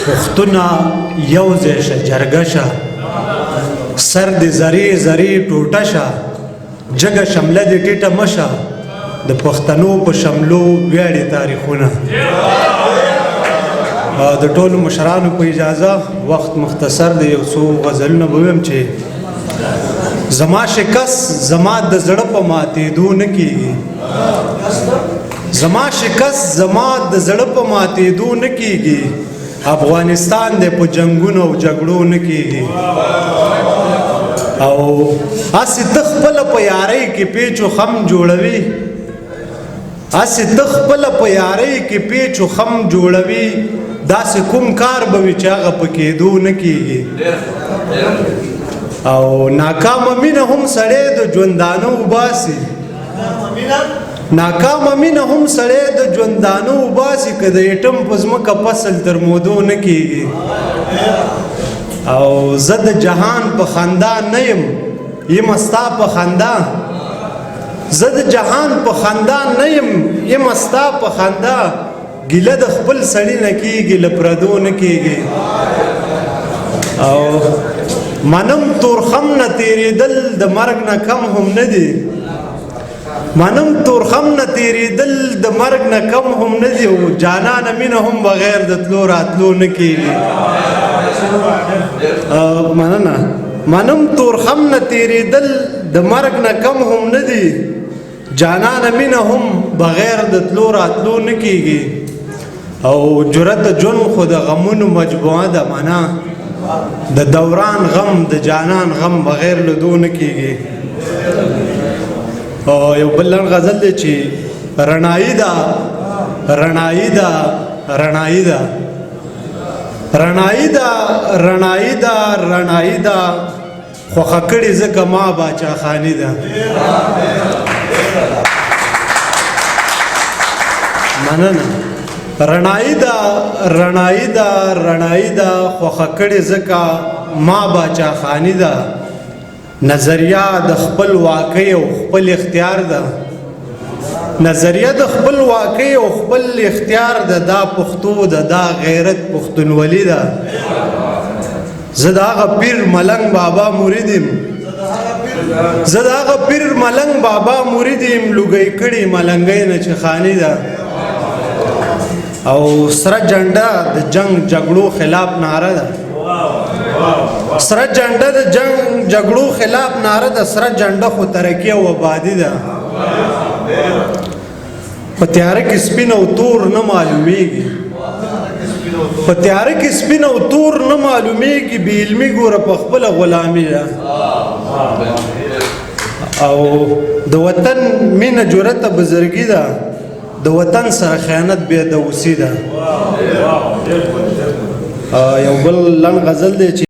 پښتونه یو ځای شه، جرګه شه، سر دې ذرې ذرې ټوټه شه، جګه شمله دې ټیټه مشه، د پښتنو په شملو ویاړي تاریخونه. د ټولو مشرانو په اجازه، وخت مختصر دی، یو څو غزلونه به ویم چې زما شکست زما د زړه په ماتېدو نه کېږي، زما شکست زما د زړه په ماتېدو نه کېږي، افغانستان دی په جنگونو او جګړو نه کېږي. او هسې ته خپله په یارۍ کې پیچو خم جوړوي، هسې ته خپله په یارۍ کې پیچو خم جوړوي، داسې کوم کار به وي چې هغه په کېدو نه کېږي. او ناکامه مینه هم سړی د ژوندانه وباسي، ناکامه مینه هم سړی د ژوندانه وباسي، که د ایټم په ځمکه فصل تر مودو نه کېږي. او زه د جهان په خندا نه یم، یم ستا په خندا، زه د جهان په خندا نه یم، یم ستا په خندا، ګیله د خپل سړي نه کېږي، له پردو نه کېږي. او منم تورخم نه تېرېدل د مرګ نه کم هم نه دي، منم تورخم نه تېرېدل د مرګ نه کم هم نه دي، او جانانه مینه هم بغیر د تلو راتلو نه کېږي. مننه. منم تورخم نه تېرېدل د مرګ نه کم هم نه دي، جانانه مینه هم بغیر د تلو راتلو نه کېږي. او جرأت ژوند خو د غمونو مجموعه ده، معنا د دوران غم د جانان غم بغیر له دو نه کېږي. او یو بل لنډ غزل دی چې رڼایي ده، رڼایي ده، رڼایي ده، رڼایي ده، رڼایي ده، رڼایي ده، خوښه کړې ځکه ما باچاخاني ده. مننه. رڼایي ده، رڼایي ده، رڼایي ده، خوښه کړې ځکه ما باچاخاني ده، نظریه د خپل واقع او خپل اختیار ده، نظریه د خپل واقع او خپل اختیار ده، دا پښتو ده، دا غیرت پښتونولي ده. زه د هغه پیر ملنګ بابا مرید یم، زه د هغه پیر ملنګ بابا مرید یم، لوګۍ کړي ملنګۍ نه چې خاني ده. او سره جنډه د جنگ جګړو خلاف ناره ده، سره جنډه د جنگ جګړو خلاف ناره ده، سره جنډه خو ترقي او آبادي ده. په تیاره کې سپین او تور نه معلومیږي، په تیاره کې سپین او تور نه معلومیږي، بې علمي ګوره په خپله غلامي ده. او د وطن مینه جرأت بزرګي ده، د وطن سره خیانت بې دوسي ده. یو بل لنډ غزل دی چې